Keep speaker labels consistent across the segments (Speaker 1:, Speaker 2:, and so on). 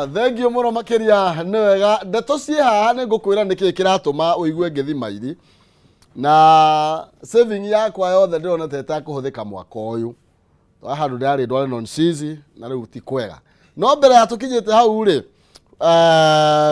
Speaker 1: Thengiũ mũno makĩria. Nĩ wega, ndeto ciĩ haha. Nĩ ngũkwĩra nĩkĩĩ kĩratũma ũigue ngĩthima iri na saving yakwa yothe ndĩrona ta ĩtakũhũthĩka mwaka ũyũ. Twa handũ ndĩrarĩ ndware non sisi na rĩu ti kwega. No mbere ya tũkinyĩte hau rĩ,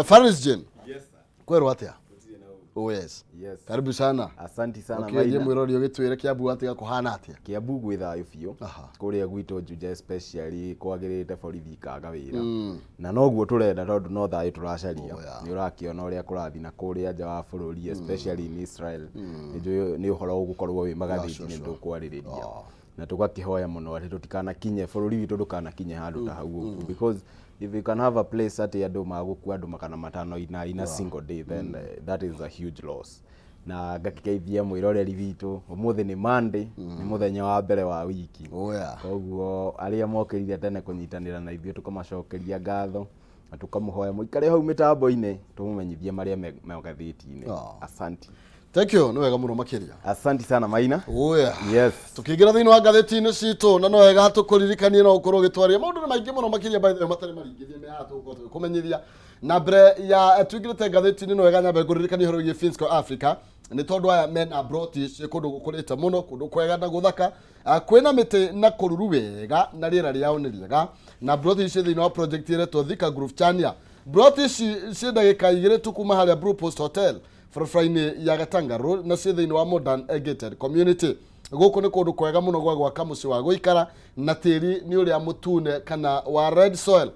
Speaker 1: Faris Jane.
Speaker 2: Yes, sir.
Speaker 1: Kwerwo atĩa?
Speaker 2: Gũtirĩ na ũru.
Speaker 1: Oh yes.
Speaker 2: Yes.
Speaker 1: Karibu sana.
Speaker 2: Asanti sana.
Speaker 1: Ũkĩenje
Speaker 2: Maina.
Speaker 1: mwĩrori ũgĩtwĩre Kĩambu atiga kũhana atĩa?
Speaker 2: Kiambu gwĩ thayũ biũ. Kũrĩa gwitũ Juja especially kwagĩrĩte borithi ikaga wĩra. Na noguo tũrenda tondũ no thayũ tũracaria.
Speaker 1: Oh, yeah.
Speaker 2: Nĩ ũrakĩona ũrĩa kũrathiĩ na kũrĩa nja wa bũrũri, especially in Israel. Nĩ njũĩ nĩ ũhoro ũgũkorwo wĩ magathĩti-inĩ tũkwarĩrĩria. Na tũgakĩhoya mũno atĩ tũtikanakinye, bũrũri witũ ndũkanakinye handũ ta hau ũguo, because if you can have a place atĩ andũ magũkua andũ 500 in a single day, then that is a huge loss. Na ngakĩgeithia mwĩroreri witũ. Ũmũthĩ nĩ Monday, nĩ mũthenya wa mbere wa wiki.
Speaker 1: Oh yeah.
Speaker 2: Koguo arĩa mokĩrire tene kũnyitanĩra na ithuĩ, tũkamacokeria ngatho na tũkamũhoya mũikare hau mĩtambo-inĩ tũmũmenyithie marĩa me magathĩti-inĩ. Asanti.
Speaker 1: Thank you, nĩ wega mũno makĩria.
Speaker 2: Asanti sana, Maina.
Speaker 1: Oh yeah.
Speaker 2: Yes.
Speaker 1: Tukĩingĩra thĩinĩ wa ngathĩti-inĩ citũ, na no wega tũkũririkanie no ũkorwo ũgĩtwaria maũndũ nĩ maingĩ mũno makĩria, by the way, matarĩ maringithie me haha tũgũkorwo tũgĩkũmenyithia. Na mbere ya tuingĩrĩte ngathĩti-inĩ, no wega nyambe ngũririkanie ũhoro wĩgiĩ Finsco Africa, nĩ tondũ aya mena broti ciĩ kũndũ gũkũrĩte mũno, kũndũ kwega na gũthaka. Kwĩna mĩtĩ na kũruru wega na rĩera rĩao nĩ rĩega, na broti ici thĩinĩ wa project ĩretwo Thika Groove Chania. Broti ici ciĩ ndagĩka 2 tu kuma harĩa Blue Post Hotel, barabara-inĩ ya Gatanga Road, na ciĩ thĩinĩ wa modern gated community. Gũkũ nĩ kũndũ kwega mũno gwa gwaka mũciĩ wa gũikara, na tĩri nĩ ũrĩa mũtune kana wa red soil.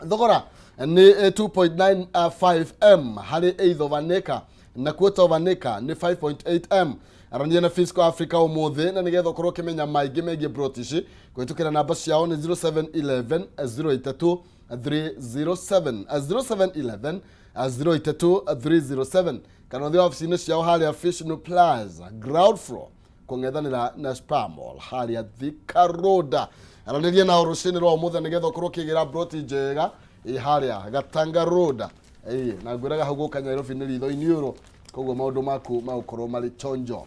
Speaker 1: Thogora nĩ 2.95 m harĩ eighth of an acre, na quarter of an acre nĩ 5.8 m. Arania na Fisco Africa ũmũthĩ na nĩgetha ũkorwo ũkĩmenya maingĩ megiĩ broti ici kũhĩtũkĩra namba ciao nĩ 0711 083 307, 0711 083 307, kana ũthiĩ wabici-inĩ ciao harĩa Fishnu Plaza, ground floor, kũng'ethanĩra na Spar Mall harĩa Thika Road. Aranĩria nao rũcinĩ rwa ũmũthĩ nĩgetha ũkorwo ũkĩgĩra broti njega ĩ harĩa Gatanga Road. Ĩ na ngwĩraga hau gũka Nairobi nĩ ritho iniũrũ, koguo maũndũ maku magũkorwo marĩ chonjo.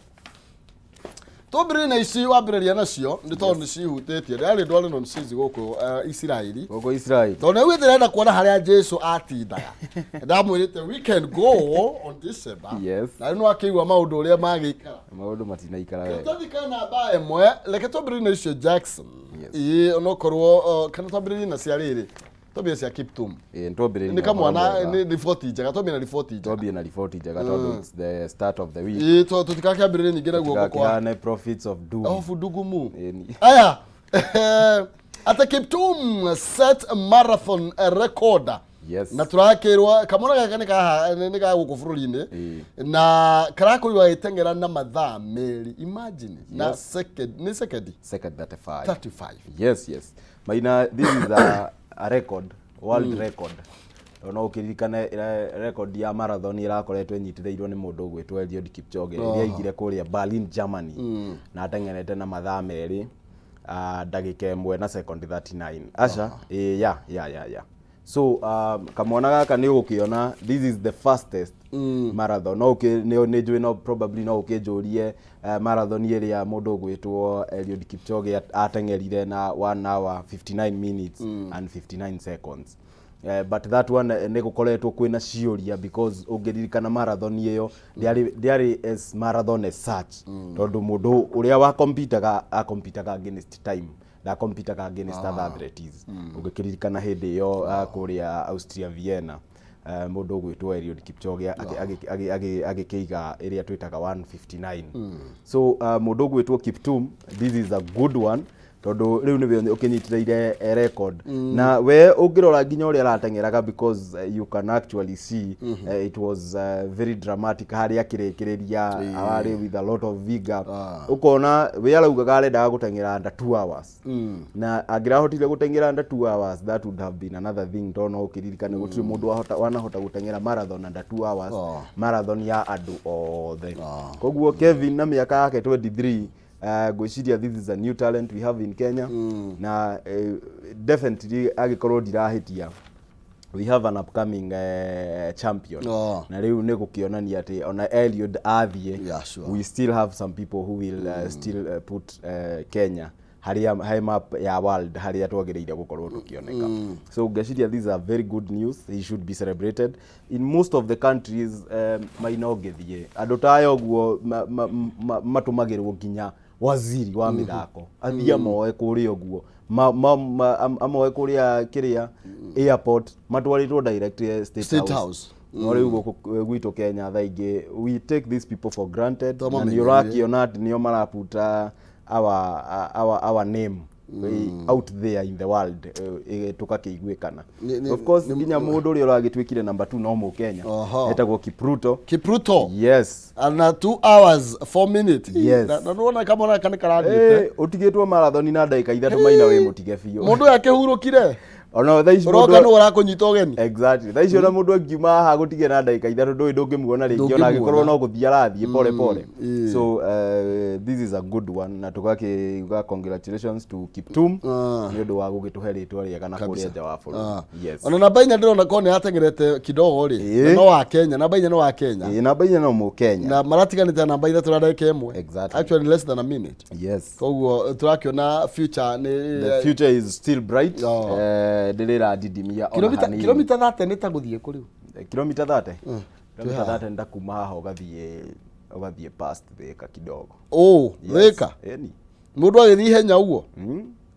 Speaker 1: Twambĩrĩrie na ici wambĩrĩria nacio nĩ tondũ nĩ cihutĩtie ndĩrarĩ ndware non cici gũkũ Isiraeli.
Speaker 2: Gũkũ Israel.
Speaker 1: Tondũ nĩ augĩte ndĩrenda kuona harĩa Jesu atindaga. Ndamwĩrĩte we can go on December. Na rĩu nĩ wakĩigua maũndũ ũrĩa magĩikara.
Speaker 2: Maũndũ matinaikara wega.
Speaker 1: Tũthika namba 1, reke twambĩrĩrie na icio Jackson. Ĩĩ, onokorwo kana twambĩrĩrie na cia rĩrĩ, twambie cia Kiptum.
Speaker 2: Ĩĩ, twambĩrĩrie
Speaker 1: nĩ
Speaker 2: na
Speaker 1: kamwana
Speaker 2: ũhoro mwega.
Speaker 1: Nĩ riboti njega, twambie na riboti njega.
Speaker 2: Twambie na riboti njega tondũ it's the start of the week.
Speaker 1: Ĩĩ, tũtikakĩambĩrĩrie ningĩ na guoko kwa
Speaker 2: Tũtikakĩhane prophets of doom.
Speaker 1: Hofu dugumu.
Speaker 2: Ĩni.
Speaker 1: Aya, ate Kiptum set marathon record. Na tũrakĩrwo kamwana gaka nĩ kaha nĩ ga gũkũ bũrũri-inĩ. Na karakorirwo agĩteng'era na mathaa 2, imagine, na second nĩ second
Speaker 2: Second 35.
Speaker 1: 35.
Speaker 2: Yes, Maina, this is a record, world record. No ũkĩririkane record ya marathon ĩrakoretwo ĩnyitĩrĩirwo nĩ mũndũ ũgwĩtwo Eliud Kipchoge, ĩrĩa aigire kũrĩa Berlin, Germany, na ateng'erete na mathaa 2, ndagĩka 1 na second 39. Aca, ĩ, ya. So kamwana gaka nĩ ũgũkĩona this is the fastest marathon. No nĩ njũĩ no probably no ũkĩnjũrie marathon ĩrĩa mũndũ ũgwĩtwo Eliud Kipchoge ateng'erire na 1 hour 59 minutes and 59 seconds. But that one, nĩ gũkoretwo kwĩna ciũria because ũngĩririkana marathon ĩyo ndĩarĩ as marathon as such, tondũ mũndũ ũrĩa wa competaga acompetaga against time, ndakompitaga against other athletes. Ũngĩkĩririkana hĩndĩ ĩyo kũrĩa Austria Vienna, mũndũ ũgwĩtwo Eliud Kipchoge agĩkĩiga ĩrĩa twĩtaga 159. So mũndũ ũgwĩtwo Kiptum, this is a good one tondũ rĩu nĩwe ũkĩnyitĩrĩire record. Na we ũngĩrora nginya ũrĩa arateng'eraga, because you can actually see it was very dramatic harĩa akĩrĩkĩrĩria ararĩ with a lot of vigor. Ũkona we araugaga arendaga gũteng'era under 2 hours, na angĩrahotire gũteng'era under 2 hours, that would have been another thing, tondũ no ũkĩririkane gũtirĩ mũndũ wanahota gũteng'era marathon under 2 hours, marathon ya andũ othe. Koguo Kevin na mĩaka yake 23, ngwĩciria this is a new talent we have in Kenya. Na definitely angĩkorwo ndirahĩtia, we have an upcoming champion. Na rĩu nĩ gũkĩonania atĩ ona Eliud athiĩ, we still have some people who will still put Kenya Harĩa he map ya world harĩa twagĩrĩire gũkorwo tũkĩoneka. So ngeciria these are very good news, he should be celebrated in most of the countries. Maina ũngĩthiĩ andũ ta aya ũguo matũmagĩrwo nginya waziri wa mĩthako athiĩ amoe kũrĩa ũguo amoe kũrĩa kĩrĩa airport matwarĩtwo direct State,
Speaker 1: State
Speaker 2: House.
Speaker 1: House.
Speaker 2: No rĩu gũkũ gwitũ Kenya thaa ingĩ we take these people for granted na nĩ
Speaker 1: Twamamenyerie.
Speaker 2: ũrakĩona atĩ nĩo marabuta our name out there in the world, tũgakĩiguĩkana. Of course nginya mũndũ ũrĩa ũragĩtuĩkire number 2 no mũkenya, etagwo Kipruto.
Speaker 1: Kipruto.
Speaker 2: Yes.
Speaker 1: Na 2 hours 4 minutes.
Speaker 2: Yes.
Speaker 1: Na nĩwona kamwana gaka nĩ karathiĩte.
Speaker 2: Ũtigĩtwo marathoni na ndagĩka 3, maina wĩ mũtige biũ.
Speaker 1: Mũndũ ũyũ akĩhurũkire.
Speaker 2: Ona thaa ici
Speaker 1: ũroka
Speaker 2: mũndũ
Speaker 1: nũ ũrakũnyita ũgeni.
Speaker 2: Exactly, thaa ici ona mũndũ angiuma haha gũtige na ndagĩka 3, ndũĩ ndũngĩmuona rĩngĩ ona angĩkorwo
Speaker 1: Ndũngĩmuona.
Speaker 2: no gũthiĩ arathiĩ pole pole. So this is a good one na tũgakiuga congratulations to Kiptum nĩ ũndũ wa gũgĩtũhe rĩtwa rĩega na kũrĩa nja wa bũrũri. Yes.
Speaker 1: Ona namba 4 ndĩrona korwo nĩ ateng'erete kidogo rĩ. Na no wa Kenya, namba 4 nĩ wa Kenya.
Speaker 2: Ĩĩ, namba 4 no mũkenya.
Speaker 1: Na maratiganĩte na namba 3 na ndagĩka 1. Actually less than a minute. Koguo tũrakĩona future nĩ
Speaker 2: The future is still bright.
Speaker 1: Oh.
Speaker 2: Ndĩrĩ ĩradidimia ona
Speaker 1: Kilomita
Speaker 2: hanini.
Speaker 1: Kilomita 30 nĩ ta gũthiĩ kũ rĩu?
Speaker 2: Kilomita 30, kilomita 30 nĩ ta kuma haha ũgathiĩ past Thika kidogo.
Speaker 1: Ũ Thika?
Speaker 2: Ĩni.
Speaker 1: Mũndũ agĩthiĩ ihenya ũguo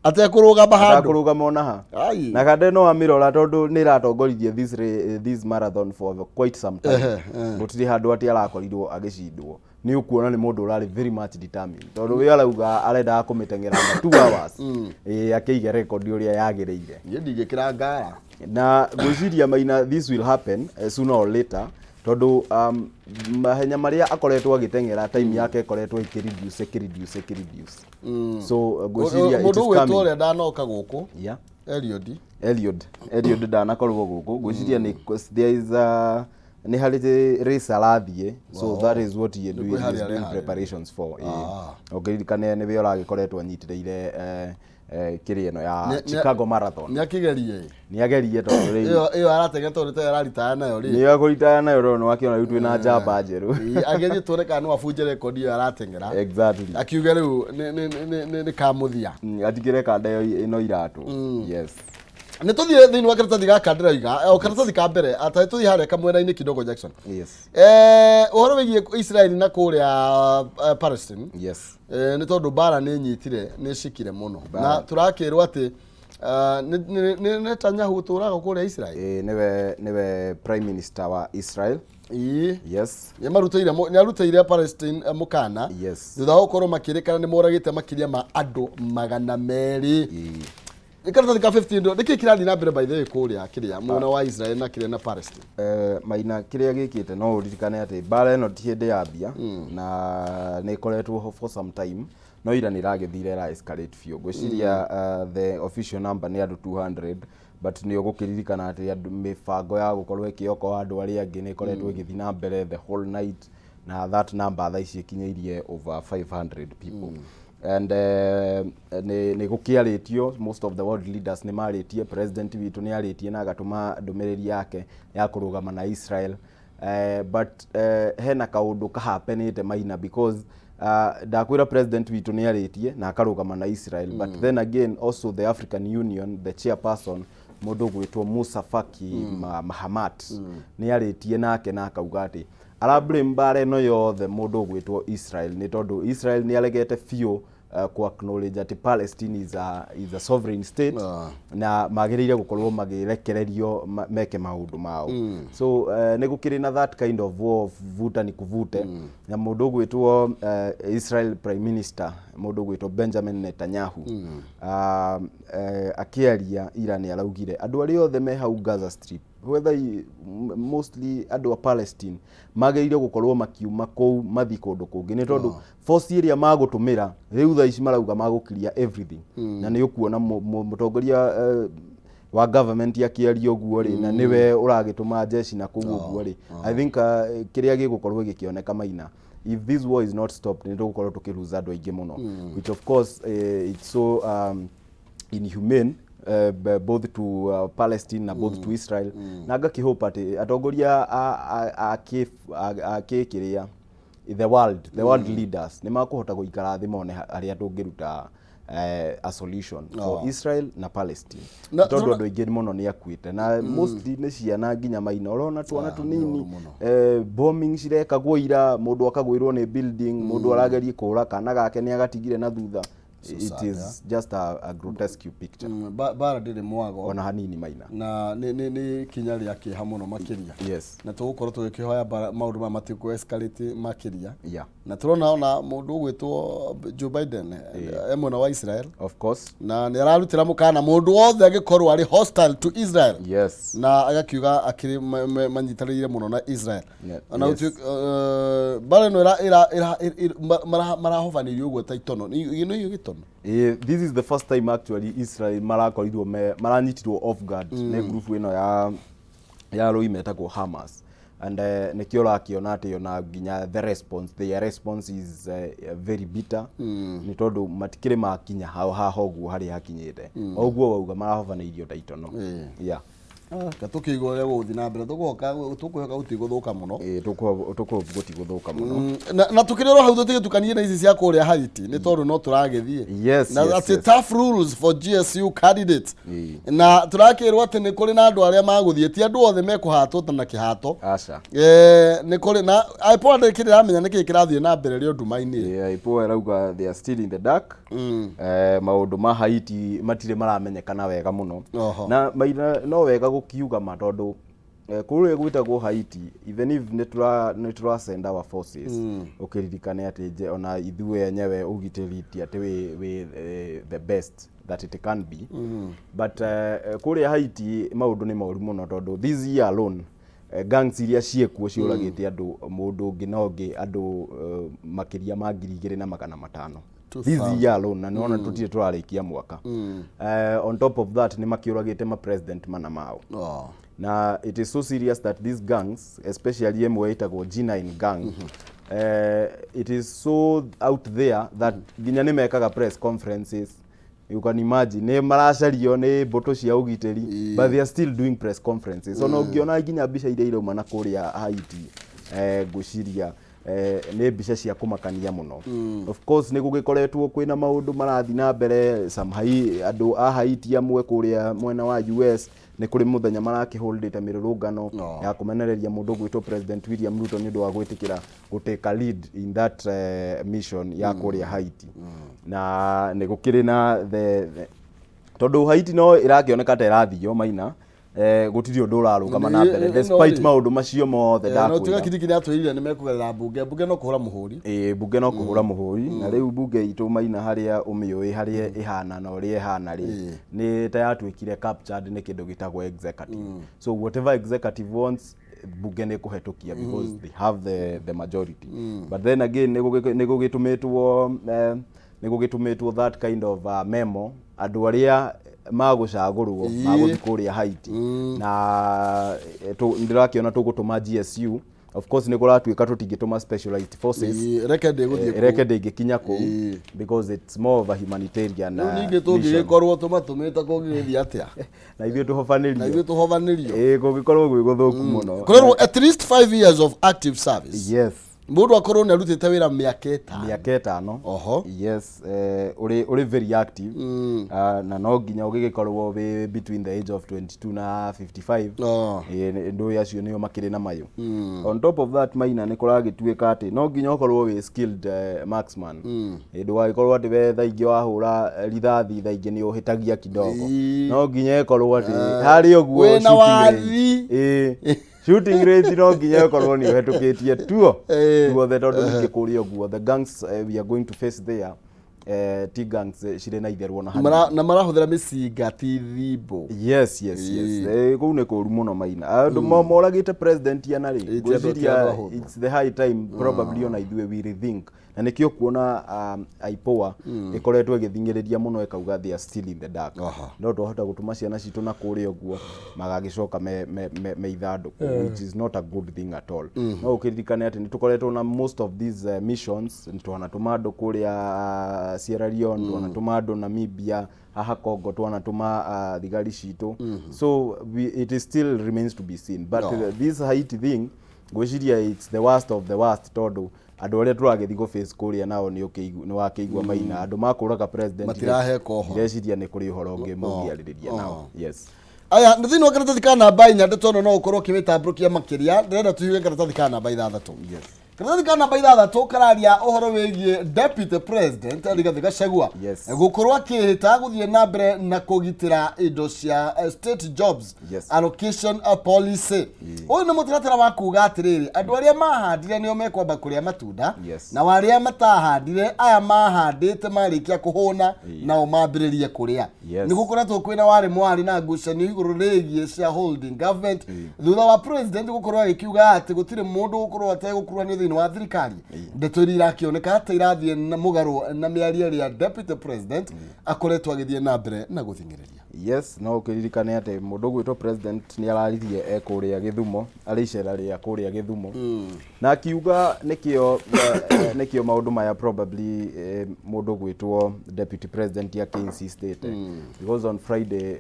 Speaker 1: atekũrũgama handũ?
Speaker 2: Atakũrũgama ona ha.
Speaker 1: Ai.
Speaker 2: Na kande no amĩrora tondũ nĩ ĩratongoririe this marathon for quite some time.
Speaker 1: Ehe, ehe.
Speaker 2: Gũtirĩ handũ atĩ arakorirwo agĩcindwo. Nĩ ũkuona nĩ mũndũ ũrarĩ very much determined tondũ we arauga arendaga kũmĩteng'era na 2 hours, ĩĩ, akĩige record ũrĩa yagĩrĩire.
Speaker 1: Niĩ ndingĩkĩra ngara.
Speaker 2: Na ngwĩciria, maina, this will happen sooner or later tondũ mahenya marĩa akoretwo agĩteng'era, time yake ĩkoretwo ĩkĩreduce, ĩkĩreduce, ĩkĩreduce. So ngwĩciria it
Speaker 1: Mũndũ
Speaker 2: is
Speaker 1: ũgwĩtwo
Speaker 2: coming.
Speaker 1: ũrĩa ndanoka gũkũ, Eliud.
Speaker 2: Eliud ndanakorwo gũkũ. Ngwĩciria nĩ there is a nĩ harĩ race arathiĩ, so that is what he doing,
Speaker 1: kwĩ
Speaker 2: he
Speaker 1: harĩa
Speaker 2: is doing
Speaker 1: areharĩria.
Speaker 2: preparations for.
Speaker 1: Ah.
Speaker 2: Ũngĩririkane nĩwe ũragĩkoretwo anyitĩrĩire kĩrĩa ĩno ya Chicago Marathon.
Speaker 1: Nĩ akĩgerie.
Speaker 2: Nĩ agerie tondũ rĩu
Speaker 1: Ĩyo arateng'era tondũ nĩ araritaya nayo rĩ.
Speaker 2: Nĩ akũritaya nayo tondũ nĩwakĩona rĩu twĩna njamba njerũ.
Speaker 1: Ĩĩ, agerie tuone kana no abunje rekondi ĩyo arateng'era. Akiuge rĩu nĩ kamũthia.
Speaker 2: Atigĩre kanda ĩyo ĩno iratũ, yes.
Speaker 1: Nĩ tũthiĩ thĩinĩ wa karatathi gaka ndĩroiga o karatathi ka mbere atarĩ tũthiĩ harĩa kamwena-inĩ kidogo, Jackson.
Speaker 2: Yes.
Speaker 1: Ũhoro wĩgiĩ Israeli na kũrĩa Palestine. Nĩ tondũ mbara nĩ nyitire, nĩ cikire mũno na tũrakĩrwo atĩ nĩ Netanyahu ũtũraga kũrĩa Israel.
Speaker 2: Ĩĩ, nĩwe prime minister wa Israel.
Speaker 1: Nĩ arutĩire Palestine mũkana thutha wa gũkorwo makĩrĩkana nĩ moragĩte makĩria ma andũ 200. Nĩ karatathi ka 15 nĩkĩ kĩrathiĩ na mbere, by the way, kũrĩa kĩrĩa mwena wa Israel na kĩrĩa na Palestine?
Speaker 2: Maina, kĩrĩa gĩkĩte, no ũririkane atĩ mbara ĩno ti hĩndĩ yambia na nĩ ĩkoretwo ho for some time, no ira nĩ ĩragĩthire ĩra escalate biũ. Ngwĩciria the official number nĩ andũ 200, but nĩ ũgũkĩririkana atĩ andũ mĩbango ya gũkorwo ĩkĩokoa andũ arĩa angĩ nĩ ĩkoretwo ĩgĩthiĩ na mbere the whole night, na that number thaa ici ĩkinyĩirie over 500 people. And nĩ gũkĩarĩtio, most of the world leaders nĩ marĩtie, president witũ nĩ arĩtie na agatũma ndũmĩrĩri yake ya kũrũgama na Israel. But hena kaũndũ kahapenĩte, maina, because ndakwĩra president witũ nĩ arĩtie na akarũgama na Israel, but then again also the African Union, the chairperson, mũndũ ũgwĩtwo Musa Faki Mahamat, nĩ arĩtie nake na akauga atĩ ara blame mbara ĩno yothe mũndũ ũgwĩtwo Israel, nĩ tondũ Israel nĩ aregete biũ ku acknowledge atĩ Palestine is a sovereign state na magĩrĩire gũkorwo magĩrekererio meke maũndũ mao. So nĩ gũkĩrĩ na that kind of war of vuta ni kuvute, na mũndũ ũgwĩtwo Israel prime minister, mũndũ ũgwĩtwo Benjamin Netanyahu, akĩaria ira nĩ araugire andũ arĩa othe me hau Gaza Strip, whether mostly andũ a Palestine, magĩrĩire gũkorwo makiuma kũu mathiĩ kũndũ kũngĩ, nĩ tondũ force ĩrĩa magũtũmĩra rĩu thaa ici marauga magũkiria everything. Na nĩ ũkuona mũtongoria wa government akĩaria ũguo rĩ, na nĩwe ũragĩtũma jeshi na kũu ũguo rĩ, I think kĩrĩa gĩgũkorwo gĩkĩoneka, maina, if this war is not stopped, nĩ tũgũkorwo tũkĩruza andũ aingĩ mũno, which of course it's so inhumane both to Palestine na both to Israel. Na ngakĩhope atĩ atongoria a kĩkĩrĩa the world leaders nĩ makũhota gũikara thĩ mone harĩa tũngĩruta. a solution for Israel na Palestine.
Speaker 1: Na-
Speaker 2: Tondũ
Speaker 1: tũrona-
Speaker 2: andũ aingĩ mũno nĩ akuĩte na mostly nĩ ciana nginya maina ũrona twana
Speaker 1: Ah, nĩ
Speaker 2: tũnini.
Speaker 1: ũru mũno.
Speaker 2: Bombing cirekagwo ira, mũndũ akagwĩrwo nĩ building, mũndũ arageria kũra kana gake nĩ agatigire na thutha. It
Speaker 1: sad,
Speaker 2: is just a grotesque picture.
Speaker 1: Mbara ndĩrĩ mwago.
Speaker 2: Ona hanini, maina.
Speaker 1: Na nĩ ikinya rĩa kĩeha mũno makĩria. Na tũgũkorwo tũgĩkĩhoya maũndũ maya matikũ escalate makĩria. Na tũrona ona mũndũ ũgwĩtwo Joe Biden e mwena wa Israel
Speaker 2: Of course.
Speaker 1: Na nĩ ararutĩra mũkana mũndũ wothe angĩkorwo arĩ hostile to Israel na agakiuga akĩrĩ manyitanĩire mũno na Israel. Ona gũtuĩka mbara ĩno marahobanĩirio ũguo ta itono. Nĩ gĩtono.
Speaker 2: This is the first time actually Israel marakorirwo me maranyitirwo off guard nĩ group ĩno ya arũi metagwo Hamas, and nĩkĩo ũrakĩona atĩ ona nginya the response their response is very bitter, nĩ tondũ matikĩrĩ makinya hao haha ũguo harĩa hakinyĩte o ũguo wauga marahobanĩirio ta itono. Yeah.
Speaker 1: Ka tũkĩigua ũrĩa gũgũthiĩ na mbere, tũkũhoka gũtigũthũka mũno.
Speaker 2: Tũkũhope gũtigũthũka mũno.
Speaker 1: Na tukĩrĩ oro hau, tũtigĩtukanie na ici cia kũrĩa Haiti nĩ tondũ no tũragĩthiĩ na atĩ tough rules for GSU candidates. Na tũrakĩrwo atĩ nĩ kũrĩ na andũ arĩa magũthiĩ, ti andũ othe mekũhatwo ta na kĩhato.
Speaker 2: Aca.
Speaker 1: Nĩ kũrĩ na IPOA ndĩkĩrĩ ramenya nĩkĩ kĩrathiĩ na mbere rĩ nduma-inĩ.
Speaker 2: Yeah, IPOA ĩrauga they are still in the dark. Maũndũ ma Haiti matirĩ maramenyekana wega mũno. Na maina no wega gũkiuga ma tondũ kũrĩa gwĩtagwo Haiti, even if nĩ tũra send our forces, ũkĩririkane atĩ nje ona ithuĩ enyewe ũgitĩri ti atĩ wĩ the best that it can be, but kũrĩa Haiti maũndũ nĩ moru mũno tondũ this year alone gangs iria ciĩkuo ciũragĩte andũ mũndũ ũngĩ na ũngĩ andũ makĩria ma 2,500 this year alone, na nĩwona tũtirĩ tũrarĩkia mwaka. On top of that, nĩ makĩũragĩte ma president mana mao. Na it is so serious that these gangs, especially ĩmwe ĩtagwo G9 gang, it is so out there that nginya nĩ mekaga press conferences. You can imagine, nĩ maracario nĩ mbũtũ cia ũgitĩri, but they are still doing press conferences. Ona ũngĩona nginya mbica iria irauma na kũrĩa Haiti, ngwĩciria nĩ mbica cia kũmakania mũno. Of course nĩ gũgĩkoretwo kwĩna maũndũ marathiĩ na mbere, some andũ a Haiti amwe kũrĩa mwena wa US nĩ kũrĩ mũthenya marakĩholdĩte mĩrũrũngano ya kũmenereria mũndũ ũgwĩtwo President William Ruto nĩ ũndũ wa gwĩtĩkĩra gũtake a lead in that mission ya kũrĩa Haiti. Na nĩ gũkĩrĩ na the tondũ Haiti no ĩrakĩoneka ta ĩrathio maina, gũtirĩ ũndũ ũrarũgama na mbere despite maũndũ macio mothe.
Speaker 1: No tuga
Speaker 2: Ndakwĩra.
Speaker 1: Kindiki nĩ atwĩrire nĩ mekũgerera mbunge no kũhũra mũhũri.
Speaker 2: Ĩĩ, mbunge no kũhũra mũhũri, na rĩu mbunge itũ maina harĩa ũmĩũĩ harĩa ĩhana na ũrĩa ĩhana rĩ, nĩ ta yatuĩkire captured nĩ kĩndũ gĩtagwo executive. So whatever executive wants, mbunge nĩ kũhetũkia because they have the majority. But then again nĩ gũgĩtũmĩtwo that kind of memo andũ arĩa magũcagũrwo magũthiĩ kũrĩa Haiti, na ndĩrakĩona tũgũtũma GSU. Of course nĩ kũratuĩka tũtingĩtũma specialized forces.
Speaker 1: Reke ndĩgũthiĩ kũu.
Speaker 2: Reke ndĩngĩkinya kũu because it's more of a humanitarian
Speaker 1: Rĩu ningĩ
Speaker 2: mission.
Speaker 1: tũngĩgĩkorwo tũmatũmĩte kũngĩgĩthiĩ atĩa?
Speaker 2: Na ithuĩ tũhobanĩrio.
Speaker 1: Na ithuĩ tũhobanĩrio.
Speaker 2: Ĩĩ, kũngĩkorwo gwĩ gũthũku mũno.
Speaker 1: Kũrerwo at least 5 years of active service. Mũndũ akorwo nĩ arutĩte wĩra mĩaka 5.
Speaker 2: Mĩaka 5. Yes, ũrĩ very active. Na no nginya ũgĩgĩkorwo wĩ between the age of 22 na 55. Ĩĩ, ndũĩ acio nĩo makĩrĩ na mayũ. On top of that, maina nĩ kũragĩtuĩka atĩ no nginya ũkorwo wĩ skilled marksman. Ĩĩ, ndũgagĩkorwo atĩ we thaa ingĩ wahũra rithathi thaa ingĩ nĩ ũhĩtagia kidogo. No nginya ĩkorwo atĩ harĩa ũguo
Speaker 1: Wĩna
Speaker 2: shooting range.
Speaker 1: wathi.
Speaker 2: Ĩĩ, shooting range no nginya ĩkorwo nĩ ũhetũkĩtie tuo tuothe, tondũ ningĩ kũrĩa ũguo the gangs we are going to face there, ti gangs cirĩ na itherũ ona hanini.
Speaker 1: Na marahũthĩra mĩcinga ti thimbũ.
Speaker 2: Yes. Kũu nĩ kũru mũno maina, andũ moragĩte president ana rĩ.
Speaker 1: Ĩĩ, ti andũ
Speaker 2: Ngwĩciria
Speaker 1: ahũthũ.
Speaker 2: it's the high time probably ona ithuĩ we rethink, na nĩkĩo kuona IPOA ĩkoretwo ĩgĩthing'ĩrĩria mũno ĩkauga they are still in the dark. No twahota gũtũma ciana citũ na kũrĩa ũguo magagĩcoka me ithandũkũ, which is not a good thing at all. No ũkĩririkane atĩ nĩ tũkoretwo na most of these missions, twanatũma andũ kũrĩa Sierra Leone, twanatũma andũ Namibia, haha Congo twanatũma thigari citũ. So it is still remains to be seen, but this Haiti thing ngwĩciria it's the worst of the worst tondũ Andũ arĩa tũragĩthiĩ gũ face kũrĩa nao nĩ nĩ wakĩigua maina andũ makũraga president.
Speaker 1: Matiraheka ũhoro.
Speaker 2: Ndĩreciria nĩ kũrĩ ũhoro ũngĩ mũngĩarĩrĩria nao, yes.
Speaker 1: Aya nĩ thĩinĩ wa karatathi ka namba 4, ndeto ĩno no ũkorwo ũkĩmĩtambũrũkia makĩria. Ndĩrenda tũhiũge karatathi ka namba 6. Karatathi ka namba 6 kararia ũhoro wĩgiĩ Deputy President Rigathĩ Gachagua gũkorwo akĩhĩta gũthiĩ na mbere na kũgitĩra indo cia state jobs allocation policy. Ũyũ nĩ mũtaratara wa kuga atĩrĩrĩ, andũ arĩa mahandire nĩo mekwamba kũrĩa matunda, na arĩa matahandire, aya mahandĩte marĩkia kũhũna nao mambĩrĩrie kũrĩa. Nĩ gũkoretwo kwĩna warĩ mwarĩ na ngucanio igũrũ rĩgiĩ shareholding government thutha wa president gũkorwo agĩkiuga atĩ gũtirĩ mũndũ gũkorwo ategũkuruhanio thĩinĩ wa thirikari. Ndeto iria irakĩoneka atĩ irathiĩ na mũgarũ na mĩario ĩrĩa deputy president akoretwo agĩthiĩ na mbere na gũthing'ĩrĩria.
Speaker 2: Yes, no ũkĩririkane atĩ mũndũ ũgwĩtwo president nĩ araririe e kũrĩa Gĩthumo, arĩ icera rĩa kũrĩa Gĩthumo, na akiuga nĩkĩo maũndũ maya probably mũndũ ũgwĩtwo deputy president akĩ-insistĩte, because on Friday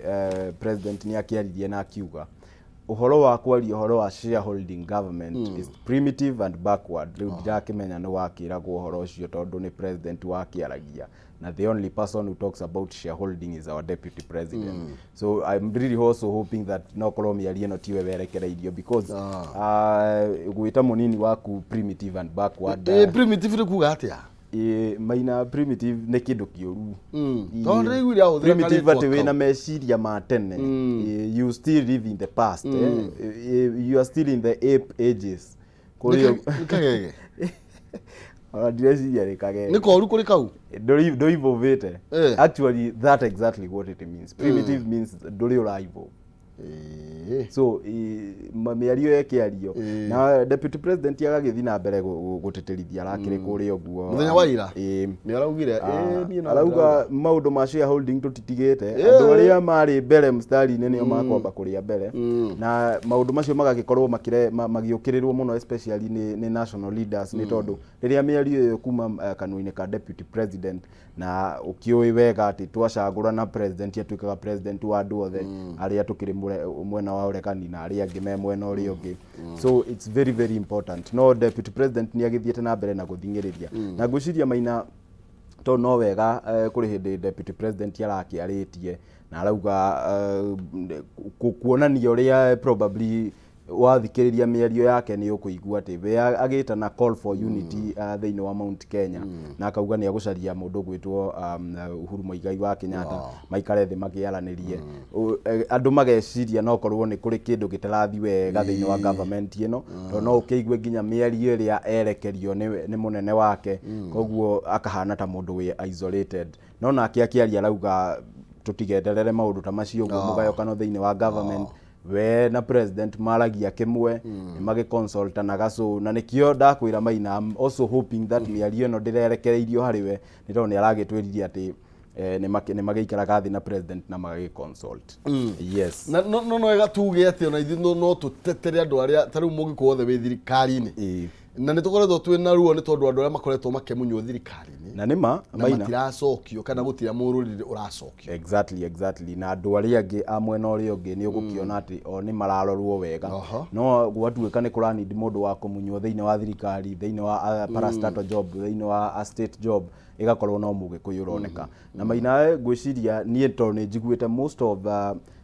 Speaker 2: president nĩ akĩaririe na akiuga ũhoro wa kwaria ũhoro wa shareholding government is primitive and backward. Rĩu ndirakĩmenya nĩ wakĩragwo ũhoro ũcio tondũ nĩ president wakĩaragia, na the only person who talks about shareholding is our deputy president. So I'm really also hoping that no korwo mĩario ĩno tiwe werekereirio, because gwĩta mũnini waku primitive and backward.
Speaker 1: Primitive nĩ kuga atĩa?
Speaker 2: Ĩ, maina, primitive nĩ kĩndũ kĩũru.
Speaker 1: Tondũ ndĩraiguire ahũthĩra
Speaker 2: Primitive
Speaker 1: karĩtwa
Speaker 2: atĩ wĩna
Speaker 1: kau.
Speaker 2: Meciria ma tene. You still live in the past, eh? You are still in the ape ages. Kũrĩ
Speaker 1: Nĩ kagege.
Speaker 2: Ona ndireciria nĩ kagege.
Speaker 1: Nĩ koru kũrĩ kau.
Speaker 2: Ndũivũvĩte. Actually, that exactly what it means. Primitive means ndũrĩ ũra evolve. So mĩario ĩkĩario na deputy president agagĩthiĩ na mbere gũtĩtĩrithia arakĩrĩ kũrĩa ũguo.
Speaker 1: Mũthenya wa ira?
Speaker 2: Ĩ.
Speaker 1: Nĩ araugire niĩ no
Speaker 2: Arauga maũndũ ma shareholding tũtitigĩte, andũ arĩa marĩ mbere mstari-inĩ nĩo makwamba kũrĩa mbere, na maũndũ macio magagĩkorwo magĩũkĩrĩrwo mũno, especially nĩ national leaders, nĩ tondũ rĩrĩa mĩario ĩyo kuma kanua-inĩ ka deputy president, na ũkĩũĩ wega atĩ twacagũra na president atuĩkaga president wa andũ othe arĩa tũkĩrĩ mwena wa ũregani na arĩa angĩ me mwena ũrĩa ũngĩ. So it's very very important, no deputy president nĩ agĩthiĩte na mbere na gũthing'ĩrĩria, na ngwĩciria maina tondũ no wega kũrĩ hĩndĩ deputy president arakĩarĩtie na arauga kuonania ũrĩa probably wathikĩrĩria mĩario yake nĩ ũkũigua atĩ we agĩtana call for unity thĩinĩ wa Mount Kenya, na akauga nĩ egũcaria mũndũ ũgwĩtwo Uhuru Muigai wa Kenyatta maikare thĩ makĩaranĩrie. Andũ mageciria no korwo nĩ kũrĩ kĩndũ gĩtarathiĩ wega thĩinĩ wa government ĩno, tondũ no ũkĩigue nginya mĩario ĩrĩa erekerio nĩ mũnene wake, koguo akahana ta mũndũ wĩ isolated. No nake akĩaria arauga tũtigenderere maũndũ ta macio ũguo, mũgayũkano thĩinĩ wa government. We na president maragia kĩmwe, nĩ magĩconsultanaga, so na nĩkĩo ndakwĩra maina, I'm also hoping that mĩario ĩno ndĩrerekereirio harĩ we, nĩ tondũ nĩ aragĩtwĩrire atĩ nĩ magĩikaraga thĩ na president na magagĩconsult, yes.
Speaker 1: Na no wega tuge atĩ ona ithuĩ no tũtetere andũ arĩa ta rĩu mũgĩkũ wothe wĩ thirikari-inĩ, na nĩ tũkoretwo twĩ na ruo nĩ tondũ andũ arĩa makoretwo makĩmunywo thirikari-inĩ
Speaker 2: Na nĩ ma
Speaker 1: na
Speaker 2: maina
Speaker 1: matiracokio kana gũtirĩ mũrũrĩrĩ ũracokio.
Speaker 2: Exactly, na andũ arĩa angĩ a mwena ũrĩa ũngĩ nĩ ũgũkĩona atĩ o nĩ mararorwo wega. No gwatuĩka nĩ kũranindi mũndũ wa kũmunywo thĩinĩ wa thirikari, thĩinĩ wa parastatal job, thĩinĩ wa a state job, ĩgakorwo no mũgĩkũyũ ũroneka. Na maina, ngwĩciria niĩ tondũ nĩ njiguĩte most of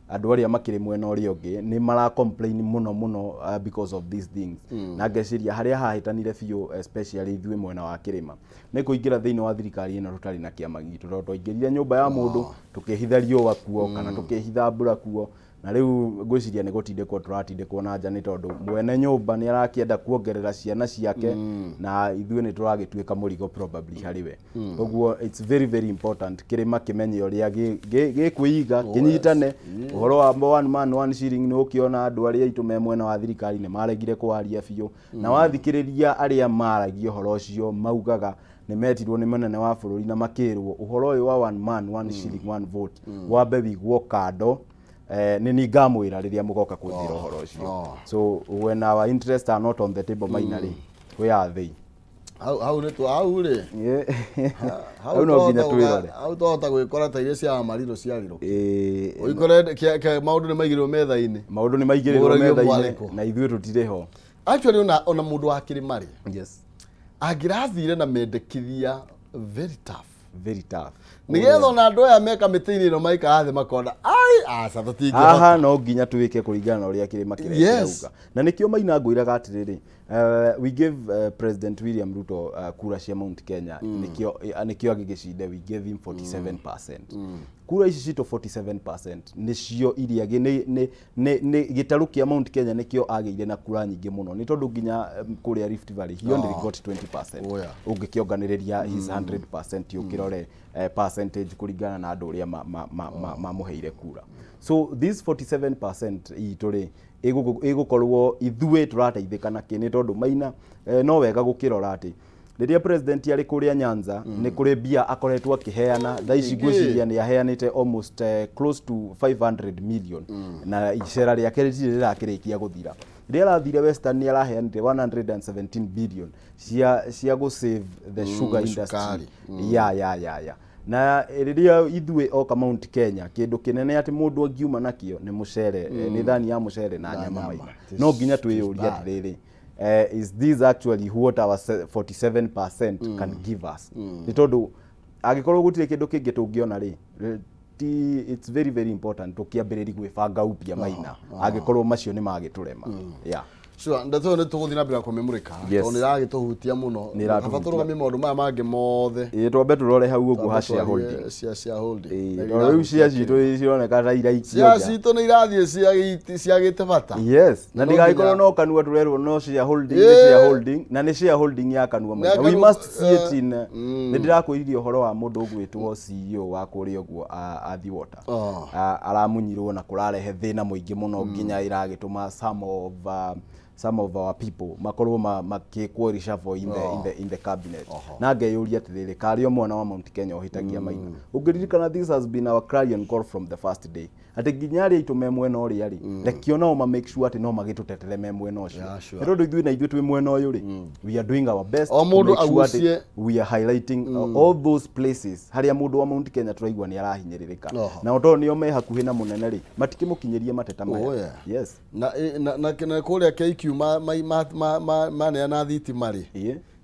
Speaker 2: andũ arĩa makĩrĩ mwena ũrĩa ũngĩ nĩ mara complain mũno mũno because of these things, na ngeciria harĩa hahĩtanire biũ, especially ithuĩ mwena wa kĩrĩma, nĩ kũingĩra thĩinĩ wa thirikari ĩno tũtarĩ na kĩama gitũ, tondũ twaingĩrire nyũmba ya mũndũ tũkĩhitha riũa kuo kana tũkĩhitha mbura kuo, na rĩu ngwĩciria nĩ gũtindĩkwo tũratindĩkwo na nja, nĩ tondũ mwene nyũmba nĩ arakĩenda kuongerera ciana ciake na ithuĩ nĩ tũragĩtuĩka mũrigo probably harĩ we. Koguo it's very very important kĩrĩma kĩmenye ũrĩa gĩkwĩiga kĩnyitane. Ũhoro wa one man one shilling, nĩ ũkĩona andũ arĩa aitũ me mwena wa thirikari nĩ maregire kwaria biũ, na wathikĩrĩria arĩa maragia ũhoro ũcio maugaga nĩ metirwo nĩ mũnene wa bũrũri na makĩrwo ũhoro ũyũ wa one man one shilling one vote wambe wigwo kando, nĩ ni ngamwĩra rĩrĩa mũgoka kũnjĩra ũhoro ũcio. So when our interests are not on the table, maina rĩ, where are they?
Speaker 1: Hau nĩ twa hau rĩ.
Speaker 2: Hau no nginya twĩrore.
Speaker 1: Hau twahota gwĩkora ta iria cia Amarillo ciarirwo, ũikore maũndũ nĩ maigĩrwo metha-inĩ.
Speaker 2: Maũndũ nĩ maigĩrĩrwo
Speaker 1: Mũragio
Speaker 2: metha-inĩ
Speaker 1: mwarĩko.
Speaker 2: Na ithuĩ tũtirĩ ho.
Speaker 1: Actually, ona mũndũ wa kĩrĩma rĩ, Angĩrathire na mendekithia very tough.
Speaker 2: Very tough.
Speaker 1: Nĩgetha ona andũ aya me kamĩtĩ-inĩ ĩno maikara thĩ makona ai aca tũtingĩhota.
Speaker 2: Haha no nginya twĩke kũringana na ũrĩa kĩrĩma kĩrĩa kĩrauga. Na nĩkĩo Maina ngwĩraga atĩrĩrĩ, we gave President William Ruto kura cia Mount Kenya, nĩkĩo agĩgĩcinde, we gave him 47%. Kura ici citũ 47% nĩcio iria nĩ gĩtarũ kĩa Mount Kenya nĩkĩo agĩire na kura nyingĩ mũno, nĩ tondũ nginya kũrĩa Rift Valley he only got 20%.
Speaker 1: Oh, yeah.
Speaker 2: Ũngĩkĩonganĩrĩria his 100% ũkĩrore percentage kũringana na andũ ũrĩa mamũheire kura. So this 47% itũ rĩ, ĩgũkorwo ithuĩ tũrateithĩka na kĩ? Nĩ tondũ Maina, no wega gũkĩrora atĩ rĩrĩa president arĩ kũrĩa Nyanza, nĩ kũrĩ mbia akoretwo akĩheana. Thaa ici
Speaker 1: Nyingĩ.
Speaker 2: Ngwĩciria nĩ aheanĩte almost close to 500 million, na icera rĩake rĩtirĩ rĩrakĩrĩkia gũthira. Rĩrĩa arathire Western, nĩ araheanire 117 billion cia gũ save the sugar industry.
Speaker 1: Cukari.
Speaker 2: Ya na rĩrĩa ithuĩ oka Mount Kenya, kĩndũ kĩnene atĩ mũndũ angiuma nakĩo nĩ mũcere, nĩ thani ya mũcere na
Speaker 1: Na
Speaker 2: nyama.
Speaker 1: nyama.
Speaker 2: Maina, no nginya twĩyũrie
Speaker 1: Bad.
Speaker 2: atĩrĩrĩ, is this actually what our 47% can give us? Nĩ tondũ angĩkorwo gũtirĩ kĩndũ kĩngĩ tũngĩona rĩ, ti it's very very important tũkĩambĩrĩri gwĩbanga upya, Maina, angĩkorwo macio nĩ magĩtũrema, yeah.
Speaker 1: Sure, ndeto ĩyo nĩ tũgũthiĩ na mbere na kũmĩmũrĩka tondũ nĩ ĩragĩtũhutia mũno.
Speaker 2: Nĩ ĩratũhutia.
Speaker 1: Kaba tũrũgamie maũndũ maya mangĩ mothe.
Speaker 2: Ĩĩ, twambe tũrore hau ũguo ha
Speaker 1: Twambe
Speaker 2: shareholding.
Speaker 1: twarie cia shareholding.
Speaker 2: Ĩĩ,
Speaker 1: Na
Speaker 2: tondũ rĩu
Speaker 1: irahutia
Speaker 2: cia citũ cironeka ta iraikio
Speaker 1: cia
Speaker 2: nja.
Speaker 1: citũ nĩ irathiĩ ciagĩte bata.
Speaker 2: Yes, na
Speaker 1: No
Speaker 2: ndigagĩkorwo
Speaker 1: nginya
Speaker 2: no kanua tũrerwo no shareholding, nĩ shareholding, na nĩ shareholding ya kanua.
Speaker 1: Ya
Speaker 2: Maina, we
Speaker 1: kanua,
Speaker 2: must see it in nĩ ndĩrakwĩririe ũhoro wa mũndũ ũgwĩtwo CEO wa kũrĩa ũguo Athi Water.
Speaker 1: Oh.
Speaker 2: Aramunyirwo na kũrarehe thĩna mũingĩ mũno, nginya ĩragĩtũma some of our people makorwo makĩkwo reshuffle in the cabinet. Na ngeyũria atĩrĩrĩ, karĩ o mwana wa Mount Kenya ũhĩtagia? Maina, ũngĩririkana, this has been our clarion call from the first day, atĩ nginya arĩa aitũ me mwena ũrĩa rĩ, reke onao ma make sure atĩ no magĩtũtetere me mwena ũcio.
Speaker 1: Yeah, sure.
Speaker 2: Nĩ tondũ ithuĩ na ithuĩ twĩ mwena ũyũ rĩ, we are doing our best
Speaker 1: O
Speaker 2: to
Speaker 1: mũndũ
Speaker 2: make sure atĩ
Speaker 1: agucie.
Speaker 2: we are highlighting all those places harĩa mũndũ wa Mount Kenya tũraigua nĩ arahinyĩrĩrĩka. Na tondũ nĩo me hakuhĩ na mũnene rĩ, matikĩmũkinyĩrie mateta maya.
Speaker 1: Oh, yeah.
Speaker 2: Yes.
Speaker 1: Na kũrĩa KQ maneana thitima rĩ,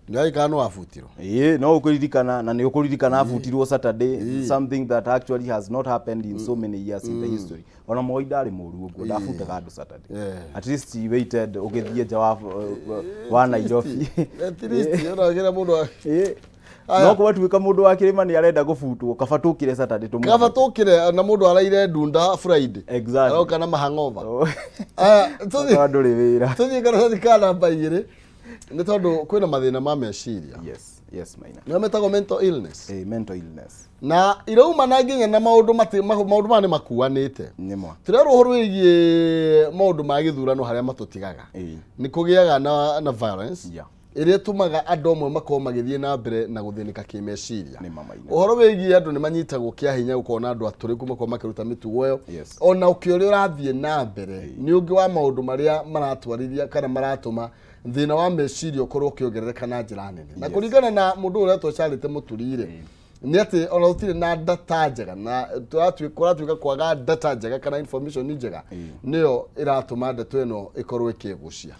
Speaker 1: nĩ agĩkana no abutirwo.
Speaker 2: Ĩĩ, no ũkũririkana, na nĩ ũkũririkana abutirwo Saturday, something that actually has not happened in so many years in the history. Ona Moi ndarĩ mũru ũguo, ndabutaga andũ Saturday. At least he waited ũgĩthiĩ nja wa Nairobi.
Speaker 1: At least ona kĩrĩa mũndũ Aya.
Speaker 2: No gwatuĩka mũndũ wa kĩrĩma nĩ arenda gũbutwo, kaba tũkĩre Saturday tũmũ
Speaker 1: Kaba tũkĩre na mũndũ araire ndunda Friday. Aroka na mahang'ova.
Speaker 2: Oh.
Speaker 1: Aya, tũthiĩ
Speaker 2: Tondũ ndũrĩ wĩra.
Speaker 1: Tũthiĩ karatathi ka namba 2, nĩ tondũ kwĩna mathĩna ma meciria.
Speaker 2: Yes, Maina.
Speaker 1: Nĩo metagwo mental illness.
Speaker 2: Mental illness.
Speaker 1: Na iraumana nginya na maũndũ maũndũ maya nĩ makuanĩte.
Speaker 2: Nĩmo.
Speaker 1: Tũrerwo ũhoro wĩgiĩ maũndũ ma gĩthurano harĩa matũtigaga. Nĩ kũgĩaga na violence ĩrĩa ĩtũmaga andũ amwe makorwo magĩthiĩ na mbere na gũthĩnĩka kĩmeciria.
Speaker 2: Nĩ ma, Maina.
Speaker 1: Ũhoro wĩgiĩ andũ nĩ manyitagwo kĩa hinya, gũkorwo andũ atũrĩku makorwo makĩruta mĩtugo ĩyo. Ona ũkĩ ũrĩa ũrathiĩ na mbere nĩ ũngĩ wa maũndũ marĩa maratwarithia kana maratũma thĩna wa meciria ũkorwo ũkĩongerereka na njĩra nene. Na kũringana na mũndũ ũrĩa tũcarĩte mũturi-rĩ, nĩ atĩ ona gũtirĩ na data njega, na kũratuĩka kwaga data njega kana information njega nĩyo ĩratũma ndeto ĩno ĩkorwo ĩkĩgucia.